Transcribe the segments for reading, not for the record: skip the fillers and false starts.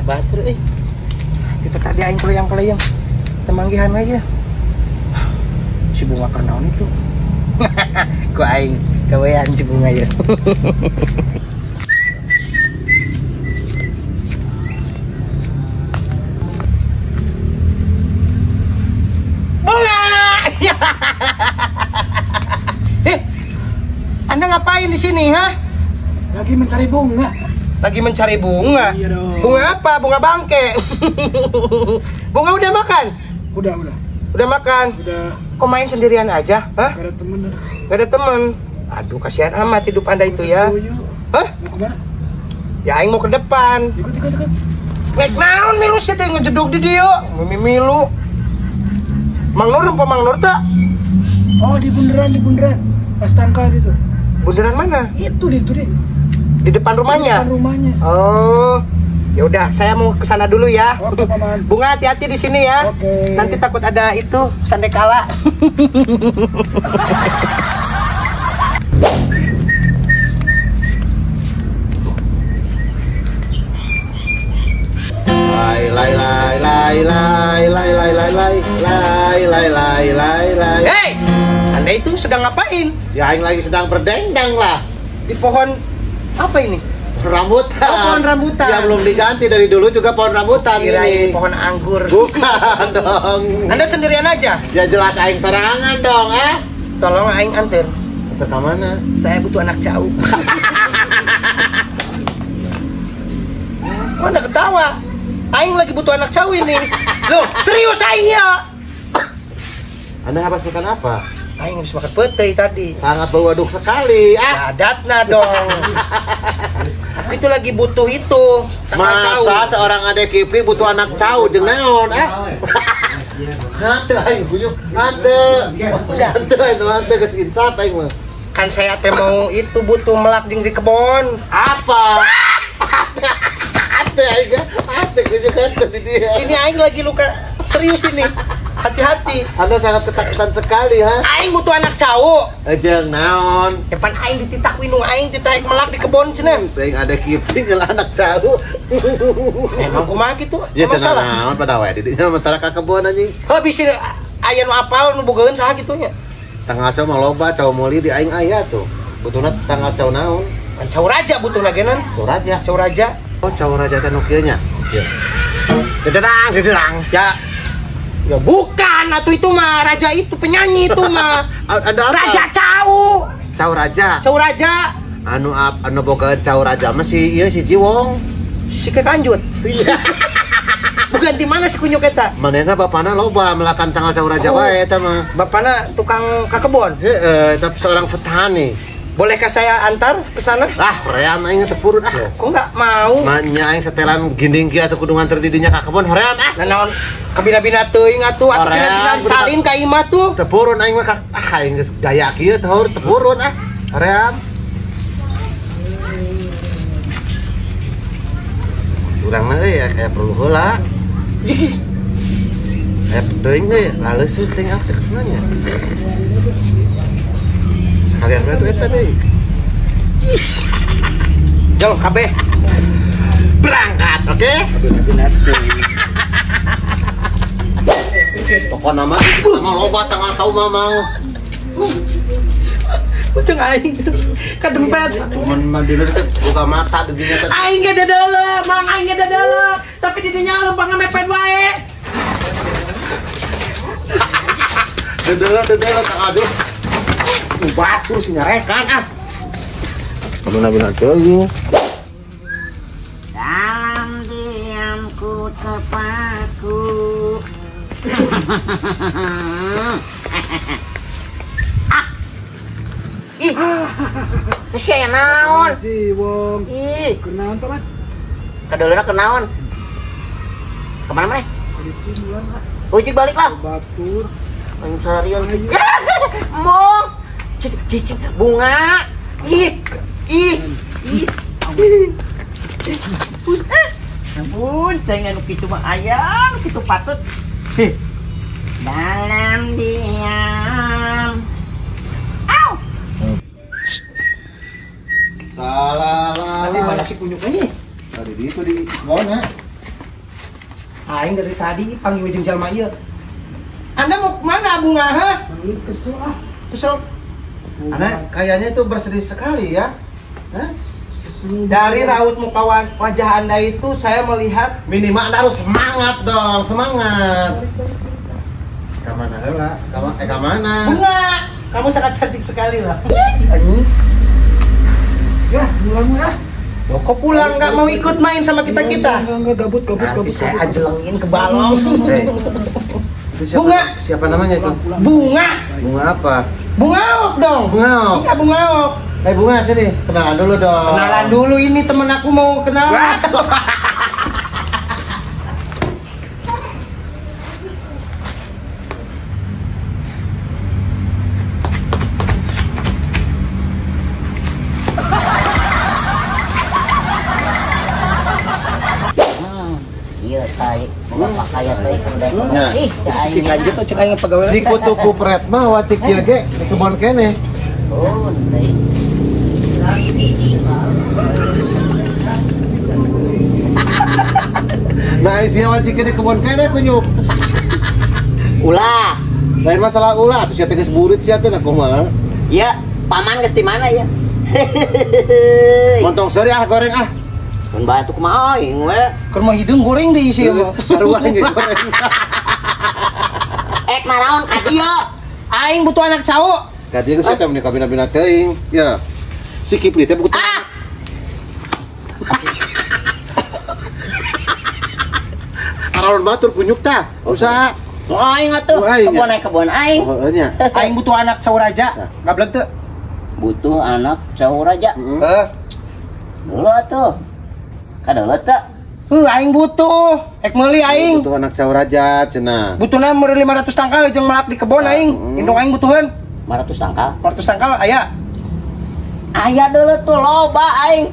Batur euy. Kita tadi aing keleyang-keleyang. Temanggihan aja. Si bunga kenaon itu. Ku aing gawean si bunga ya. Bunga. Anda ngapain di sini, ha? Lagi mencari bunga. Lagi mencari bunga? Iya dong. Bunga apa? Bunga bangke. Bunga udah makan? Udah. Udah makan? Udah. Kok main sendirian aja? Hah? Gak ada temen. Gak ada temen? Aduh, kasihan amat hidup Anda itu ya. Hah? Mau kemana? Ya, aing mau ke depan. Ikut. Rek naon milu sih teh ngejedug di dieu. Milu. Mang Nur apa Mang Nur teh? Oh, di bundaran. Pas tangkal gitu. Bundaran mana? Itu di. Di depan rumahnya? Di depan rumahnya. Oh. Ya udah, saya mau ke sana dulu ya. Oke, Paman. Bunga hati-hati di sini ya. Oke. Nanti takut ada itu sandekala. Lai lai lai lai lai lai lai lai lai lai lai lai lai lai. Hey, Anda itu sedang ngapain? Ya, aing lagi sedang berdendang lah. Di pohon apa ini? Rambutan. Oh, pohon rambutan. Ya belum diganti dari dulu juga pohon rambutan. Kira ini pohon anggur. Bukan dong. Anda sendirian aja? Ya jelas aing serangan dong, ah. Tolong aing anter. Anter ke mana? Saya butuh anak cau. Kok Anda ketawa? Aing lagi butuh anak cau ini. Loh, serius aing ya? Anda habis makan apa? Aing habis makan petai tadi. Sangat bau aduk sekali. Ah, adatna dong. Aku itu lagi butuh itu. Masa seorang Ade Kipli butuh anak cau jeung naon ah? Hanteu aing kunyuk. Hanteu. Enggak. Hanteu aing hanteu geus insap aing mah. Kan saya teh mau itu butuh melak jeung di kebon. Apa? Hanteu aing. Hanteu kunyuk hanteu di dia. Ini aing lagi luka serius ini. Hati-hati. Anda sangat ketakutan sekali, ha? Aing butuh anak cau. Jeung naon? Depan aing dititah winung aing titah melak di kebon cenah. Aing ada Kipli ngelah anak cau. Emang kumaha kitu? Ya emang salah. Naon pada wae di dinya mah ka kebon anjing. Heuh bisi aya nu apal nu bogaeun saha kitu nya. Tanggal cau mah loba cau meuli di aing aya tuh. Butuhna tanggal cau naon? Kan cau raja butuhna genan. Cau raja. Cau raja. Oh, cau raja teh nu kieu nya. Kieu. Dedang, dedang. Ya. Ya bukan, atuh itu mah raja itu penyanyi itu mah. Ada apa? Raja cau. Cau raja. Cau raja. Anu anu boga cau raja mah si ieu si Jiwong. Si kekanjut. Iya. Bukan di mana si kunyuk eta? Manehna bapana loba melakan tanggal cau raja wae eta mah. Bapana tukang ka kebon. Heeh, tapi seorang petani. Bolehkah saya antar ke sana? Ah, hoream aing teu purun ah. Kok enggak mau? Manya aing setelan ginding kieu atuh kudu nganter di dinya ka kebon hoream ah. Nah naon kabina-bina teuing atuh atuh kira salin ka imah tuh. Teu purun aing mah ah aing geus gaya kieu teh teu purun ah. Hoream. Urang mah euy aya perlu heula. Aya teuing euy laleuseut teuing atuh kumaha nya. Sekalian berarti eta deui. Jauh kabeh. Berangkat, oke? Okay? Pokokna mah sama loba tanggal cau mah mau. Kucing aing kadempet. Mun mah dulur teh buka mata di dinya teh. Aing ge dadeuleuh, mang aing ge dadeuleuh, tapi di dinya lempang mepet wae. Dadeuleuh tanggal dulu. Batur si nyarekan ah. Kabina-bina teuing. Dalam diamku terpaku. Ah. Ih. Geus aya naon? Jiwong. Ih, kunaon Paman? Kadeuleuhna kunaon? Kemana maneh? Ujig balik lah. Batur. Anu sarian. Mo. Cicing bunga. Ih. Ih. Ih. Ampun, saya anu kitu mah ayam, kitu patut. Dalam diam. Au. Salah. Tadi mana si kunyuk ini? Tadi di itu di kebon ya. Aing dari tadi panggil jeung jalma ieu. Anda mau kemana Bunga, ha? Kesel ah. Kesel. Anda kayaknya itu bersedih sekali ya. Hah? Dari raut muka wajah Anda itu saya melihat minimal Anda harus semangat dong, semangat. Kamana heula? Kamana? Bunga, kamu sangat cantik sekali lah. Anjing. Ya, pulang lah. Loh, kok pulang nggak mau ikut main sama kita-kita? Enggak, gabut. Nanti saya ajelengin ke balong. Itu siapa, Bunga. Siapa namanya itu? Bunga. Bunga apa? Bungaok dong. Bungaok. Iya, Bungaok. Bunga sini, kenalan dulu dong. Kenalan dulu, ini temen aku mau kenalan. Iya, tai. Boga pakaian teh kudu sih. Lanjut tuh cek aing pegawai. Si kutu kupret mah wacik ieu ge di kebon kene. Oh, deui. Nah, sia wacik di kebon kene kunyuk. Ulah. Lain masalah ulah atuh sia teh geus burit sia teh kumaha. Ya, paman geus di mana ya? Montong seuri ah goreng ah. Mun batu kumaha aing we. Keur mah hideung goreng deui sia mah. Sarua aing goreng. Ek naraon ka dieu? Aing butuh anak cowok. Ka dieu geus teh meuni kabina-bina teuing. Ya. Si Kipli teh butuh. Ah. Araon batur kunyuk tah. Usaha. Nu aing atuh kebon kebon aing. Heeh nya. Aing butuh anak cowok raja. Gablek teu? Butuh anak cowok raja. Heeh. Dulu atuh. Kadeuleu teu? Heuh, aing butuh. Ek meuli aing. Butuh anak cowok raja cenah. Butuhna meureun 500 tangkal jeung melak di kebon aing. Indung aing butuheun. 500 tangkal? 500 tangkal aya. Aya deuleu tuh loba aing.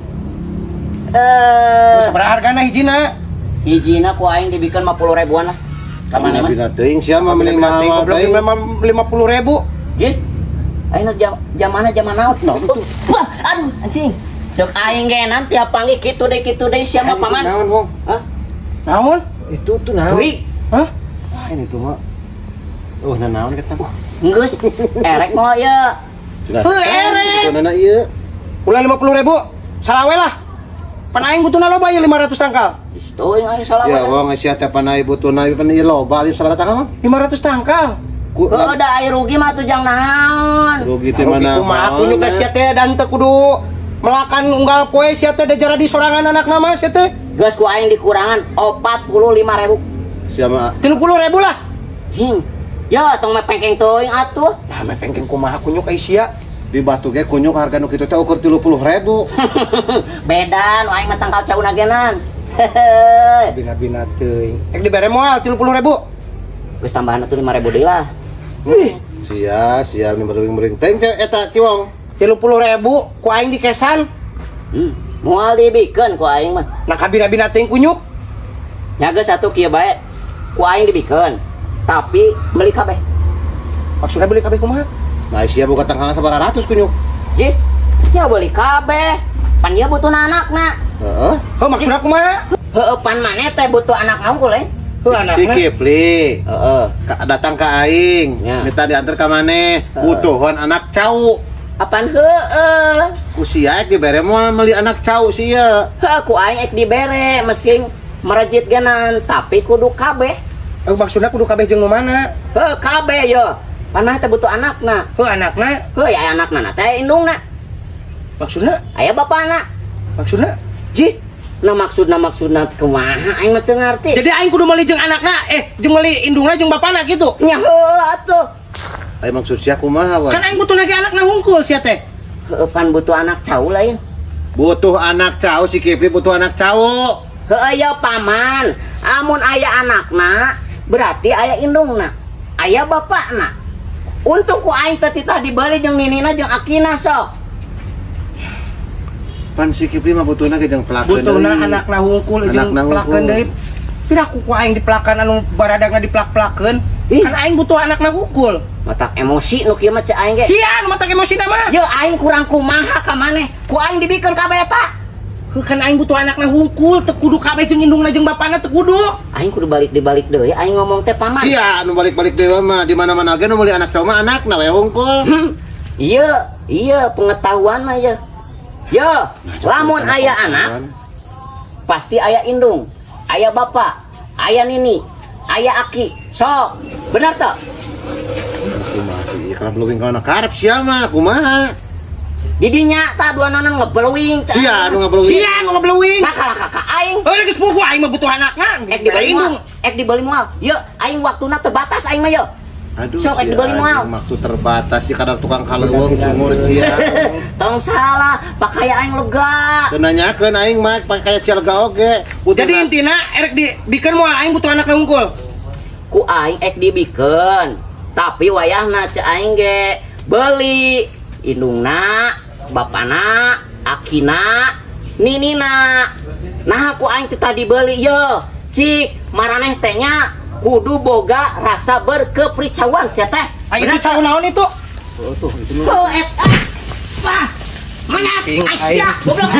Sabaraha hargana hijina? Hijina ku aing dibikeun 50 ribuan lah. Ka mana mah? Bina teuing sia mah mending mahal teuing. 50 ribu. Jih. Aing jamana zaman naon? Wah, aduh anjing. Cek aing ge nanti panggil kitu deui sia mah paman. Naon, Wong? Hah? Naon? Itu tuh naon? Duit. Hah? Wah, ini tuh mah. Oh, naon kita? Geus, erek moal ieu. Heuh, erek. Butuhna ieu. Ulah 50 ribu. Salawe lah. Pan aing butuhna loba ieu 500 tangkal. Geus teuing aing salawe. Ya, Wong sia teh pan aing butuhna ieu pan ieu loba ieu sabaraha tangkal mah? 500 tangkal. Heuh, da aing rugi mah tuh jang naon. Rugi teh mana? Kumaha kunyuk da sia teh dan teu kudu melakan unggal poe sia teh da jaradi sorangan anak nama sia teh. Geus ku aing dikurangan 45.000. Sia mah 30.000 lah. Hing. Ya tong mah pengkeng teuing atuh. Nah, mah pengkeng kumaha kunyuk ai sia. Di batu ge kunyuk harga nu kitu teh ukur 30.000. Beda nu aing mah tangkal cauna genan. Bina-bina teuing. Ek dibere moal 30.000. Geus tambahan atuh 5.000 deui lah. Sia, sia meuring-meuring teuing teh eta Ciwong. 30.000 ku aing dikesan. Moal dibikeun ku aing mah. Nah kabina-bina teuing kunyuk. Nya geus atuh kieu bae. Ku aing dibikeun. Tapi beli kabeh. Maksudnya beli kabeh kumaha? Nah, sia boga tangkalna sabaraha ratus kunyuk. Jih, nya beli kabeh. Pan dia butuh anakna. Heeh. Heuh, maksudna kumaha? Heuh, pan maneh teh butuh anak unggul eh. Heuh, anakna. Si Kipli. Heeh. Datang ka aing, minta diantar ka maneh. Butuhan anak cau. Apaan heueuh? Ku sia ek dibere moal meuli anak cau sia. Heuh, ku aing ek dibere mesing merejit genan, tapi kudu kabeh. Heuh, maksudna kudu kabeh jeung nu mana? Heuh, kabeh yo. Panah teh butuh anakna. Heuh, anakna. Heuh, ya anakna teh indungna. Maksudna? Aya bapana. Maksudna? Jih. Nah maksudna kumaha aing mah teu ngarti. Jadi aing kudu meuli jeung anakna, jeung meuli indungna jeung bapana gitu. Nya heueuh atuh. Aya maksud sia kumaha wan? Kan aing butuh lagi anakna hungkul sia teh. Heueuh pan butuh anak cau lain. Butuh anak cau si Kipli butuh anak cau. Heueuh ya paman, amun aya anakna berarti aya indungna, aya bapakna. Untung ku aing teh titah dibeli jeung ninina jeung akina sok. Pan si Kipli mah butuhna ge jeung pelakeun. Butuhna anakna hungkul jeung pelakeun deui. Piraku ku aing dipelakan anu baradagna dipelak-pelakeun. Kan aing butuh anakna hungkul. Matak emosi nu kieu mah cek aing ge. Sia nu matak emosi mah. Ye aing kurang kumaha ka maneh. Ku aing dibikeun kabeh eta. Heuh kan aing butuh anakna hungkul, teu kudu kabeh jeung indungna jeung bapana teu kudu. Aing kudu balik dibalik deui aing ngomong teh paman. Sia nu balik-balik deui mah di mana-mana ge nu meuli anak cau mah anakna we hungkul. Iya, iya pengetahuan mah ya. Yo, lamun aya anak pasti aya indung, aya bapak, aya nini, aya aki. Sok, benar tak? Kumaha sih kalau belum kana karep sia mah kumaha? Didinya ta dua nanan ngeblowing. Sia nu ngeblowing. Sia nu ngeblowing. Nah kalah kakak aing. Heuh geus puguh aing mah butuh anakna. Ek dibeli moal, ek dibeli moal. Yo, aing waktuna terbatas aing mah yo. Aduh, sok ek dibeli moal. Waktu terbatas di kadar tukang kaleuweung sumur sia. Tong salah, pakai aing lega. Teu nanyakeun aing mah pakai sia lega oge. Jadi intina erek dibikeun moal aing butuh anakna hungkul. Ku aing ek dibikeun. Tapi wayahna ceu aing ge beli indungna, bapana, akina, ninina. Nah ku aing teu tadi beli yo. Cik, maraneh teh nya kudu boga rasa berkepricauan sia teh. Aing itu cau naon itu? Oh tuh, itu Oh eta. Wah. Mana? Aisyah, goblok.